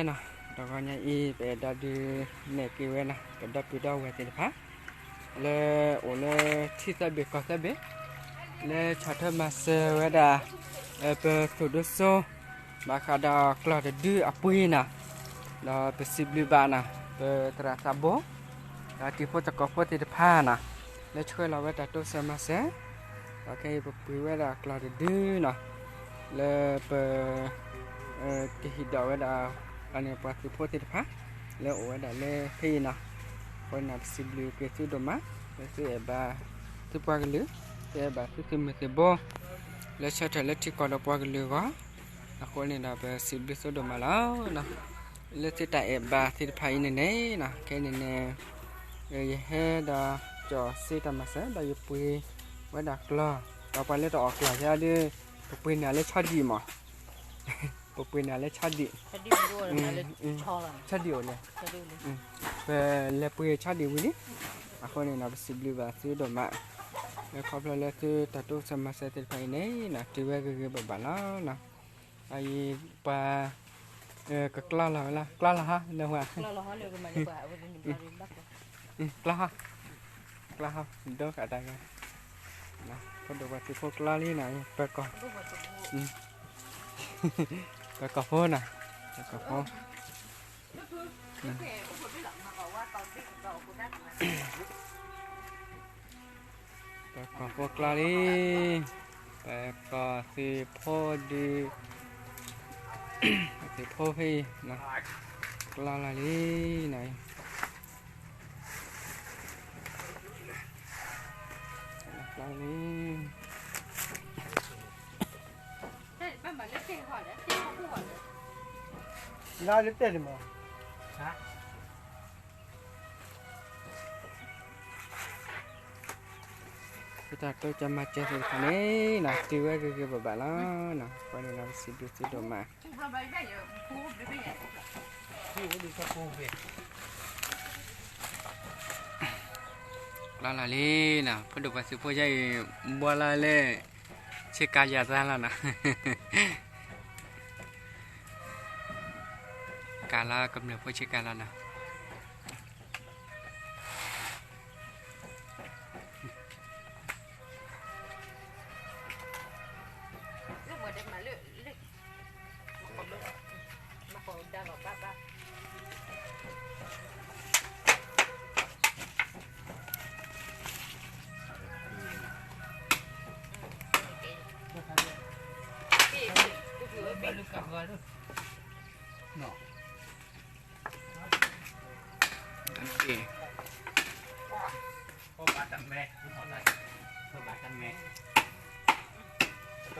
နီၤ, တဂီၤညါအံၤ ပအဲၣ်ဒိးဒုးနဲၣ်က့ၤဝဲနီၤ ပဒီပုၢ်ဒီဝဲၢ်သ့ၣ်တဖၣ် လၢအိၣ်လၢထံသၢဘ့ၣ်ကီၢ်သၢဘ့ၣ် လၢဆီၣ်ထွဲမၤစၢၤဝဲဒၣ် ပသိၣ်ဒိၣ်စိ ဘၣ်ဃးဒီးကျီၢ်တဒုအပှ့ၤနီၤ, ဒီးပစံးဘျုးဘၣ်နီၤ ပသရၣ်သးဘိ ဒီးတံၤဖိသကိးဖိသ့ၣ်တဖၣ်နီၤ လၢဆှၢလီၤဝဲတၢ်တိစၢၤမၤစၢၤ, ဒီးခဲအံၤပပှ့ၤဝဲဒၣ်ကျီၢ်တဒုနီၤ လၢပ ကဟ့ၣ်ဒိးဝဲဒၣ် ပှၤသုးဖိသ့ၣ်တဖၣ် လၢအိၣ်ဝဲဒၣ်လၢဖဲအံၤနီၤ, အဃိန့ၣ် ပစံးဘျုးက့ၤသုဒိၣ်မး လၢသုအဲၣ်ဘၣ်သုပှၤကလုာ်, သုအဲၣ်ဘၣ်သုသုးမုၢ်သံၣ်ဘိ လၢဆၢထၢၣ်လၢထံကီၢ်ဒီးပှၤကလုာ်အဂီၢ်, အဃိန့ၣ်ဒီး ပစံးဘျုးသုဒိၣ်မးလီၤ. လၢသုတၢ်အဲၣ်ဘၣ်သ့ၣ်တဖၣ်အံၤန့ၣ်န့ၣ်နီၤ ခဲအံၤန့ၣ်န့ၣ် ယဟဲဒီး ကၠီၣ်စ့တၢ်မၤစၢၤ ဒီးယပှ့ၤဝဲဒၣ်ကျီၢ်, ဒီးပှၤလၢတအီၣ်ကျီၢ်ယါဒီး ပပှ့ၤန့ၢ်လၢဆီဒံၣ်မး, ပပှ့ၤန့ၢ်လၢဆီဒံၣ်, ဆီဒံၣ်အိၣ်လဲၣ်, ပလဲၤပှ့ၤဆီဒံၣ်ဝံၤလံ, အဃိန့ၣ်နီၤ ပစံးဘျုးဘၣ်သုဒိၣ်မး, လၢခီဖျိလၢသုတၢ်တိစၢၤမၤစၢၤသ့ၣ်တဖၣ်အံၤန့ၣ်နီၤ တုၤဝဲဂ့ၤဂ့ၤဘၣ်ဘၣ်လီၤ. အံၤပှၤ ကကျီလီၤဝဲလီၤ, ကျီလီၤဟီ လၢဝဲ ကျီဟီ, ကျီဟီ, ဒိဃာ်တၢ်ဂၤ, ဖိဒိၣ်ပှၤသုးဖိကျီလံနီၤ, ပၢၤကီၢ်, ပၢၤကီၢ်ဖိနီၤ, ပၢၤကီၢ်ဖိ ပၢၤကီၢ်ဖိကျီလ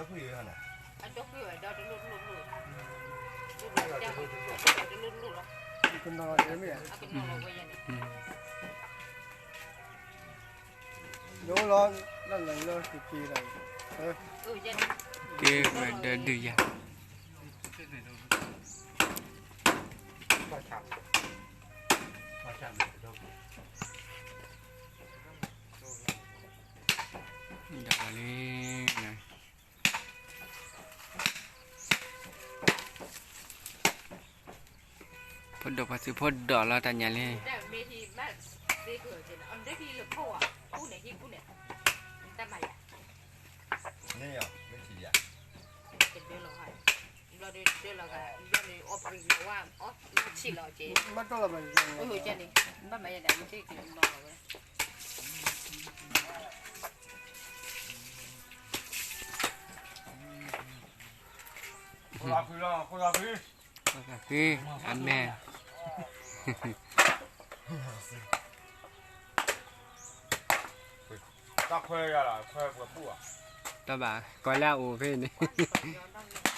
ံ, ပၢၤကီၢ်သုးဖိဒုး, သုးဖိဖဲအံၤ, ကျီလီၤလံနီၤ, ကျီလံ လၢလၢတဲန့ၣ်မး, သုတၢ်တိစၢၤမၤစၢၤသ့ၣ်တဖၣ်န့ၣ်နီၤ တုၤဝဲဂ့ၤဂ့ၤဘၣ်ဘၣ်လီၤနီၤ, အဃိန့ၣ်နီၤ ပစံးဘျုးသုဒိၣ်မး လီၤလီၤလံနီၤ, ဖိဒိၣ်ပှၤသုးဖိယါအံၤ ဘှီလၢလၢ ဆ့ကၤယၤသါလီၤနီၤ, ကၤလီၤကမျၢၢ်ဖိဆ့ကၤလီၤနီၤ. က့ၤဝဲဒီးဒုးယၤ ဒီးလံ ဖိဒိၣ်ပှၤသုးဖိဒိၣ်လီၤတၢ်ညၣ်လံ. ဃိသးဃံ, အမဲာ်, တၢ်ခွဲးယၤလီၤ, ခွဲးပှဲၤပူၣ်ဧါ, တဘၣ်, ကီးလၢအအိၣ်ဖဲန့ၣ်.